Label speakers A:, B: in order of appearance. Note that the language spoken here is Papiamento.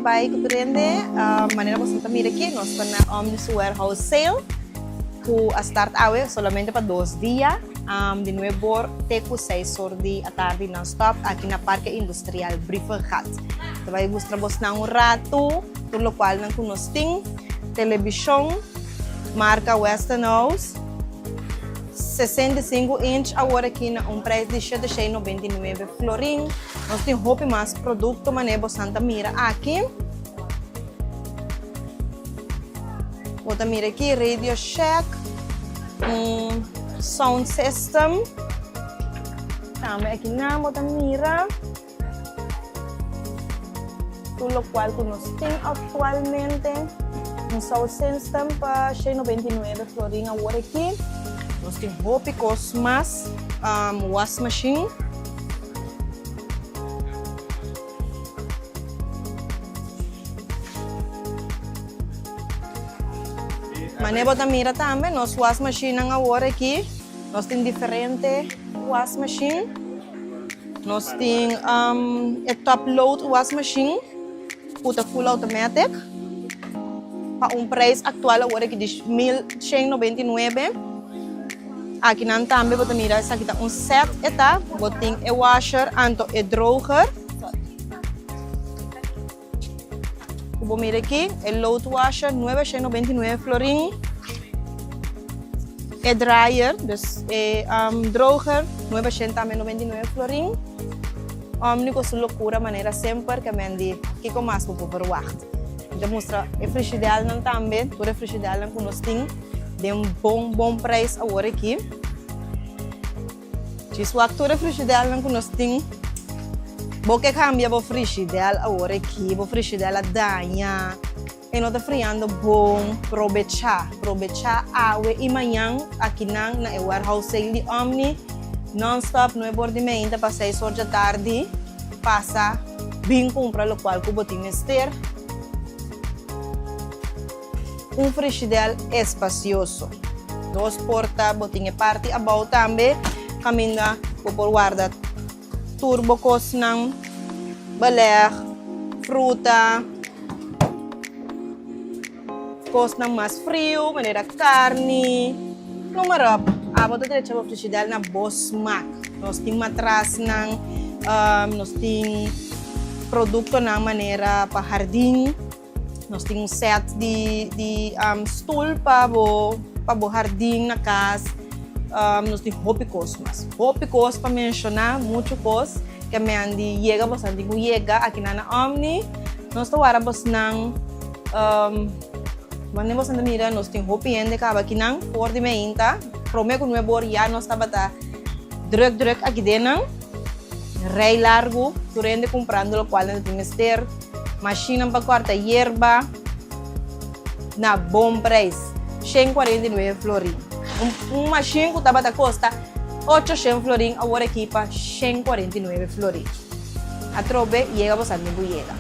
A: bai ku tur hende. Manera boso ta mira aki, nos ta na Omnis Warehouse Sale ku a start awe solamente pa dos dia, di nuebe or te ku seis or di atardi non stop aki na Parke Industrial Brievengat. Ta bai mustra bosnan un ratu tur lokualnan ku nos tin, telebishon marka Westinghouse 65 inch awor aki na un prijs di 799 florin. Nos tin hopi mas produkto manera bosan ta mira aki. Bo ta mira aki Radio Shack, un sound system. Tambe aki nan bo ta mira tur lokual ku nos tin aktualmente. Un sound system pa 699 florin awor aki. Nos tin hopi kos mas, was machine. Mane bo ta mira tambe nos was machinenan awor aki. Nos tin diferente was machine. Nos tin e top load was machine ku ta full automatic pa un prijs aktual awor aki di 1199. Akinan tambe bo ta mira esaki ta un set e ta, bo tin e washer anto e droger. Ku bo mira aki, e load washer 999 florin. E dryer, dus e um, droger 999 florin. Omni ku su lokura manera semper ke men di kiko mas bo por verwacht. Mi ta mustra e frigidelnan tambe, tur e frigidelnan ku nos tin den un bon bon prijs awor aki. Djis wak tur e frigidelnan ku nos tin. Bo ke kambia bo frigidel awor aki, bo frigidel a daña, e no ta friando bon, probechá, probechá awe i mañan akinan na e warehouse sale di Omni, nonstop nuebe or di meinta pa seis or djatardi, pasa bin kumpra lokual ku bo tin mester. Un frishidel espasioso. Dos porta, bo tin e parti abou tambe kaminda bo por warda tur bo kosnan, beleg, fruta, kosnan mas friu manera karni, noem maar op. Abo ta drecha bo frishidel na bo smak. Nos tin matrasnan, nos tin produktonan manera pa hardin. Nos tin un set di di stoel pa bo pa bo hardin na kas. Nos tin hopi kos mas. Hopi kos pa menshoná, muchu kos ke mi a di yega boso tin ku yega akinan na Omni. Nos ta wara bosnan wanneer boso ta mira nos tin hopi hende kaba akinan for di meinta. Prome ku nuebe or ya nos tabata druk druk aki den nan. Rei largu, tur hende kumprando lokual nan ta tin mester. Mashinnan pa kòrta yerba na bon preis, 149 florin. Un, un mashin ku tabata kosta 800 florin awor aki pa 149 florin. Atrobe yega bo sa tin ku yega.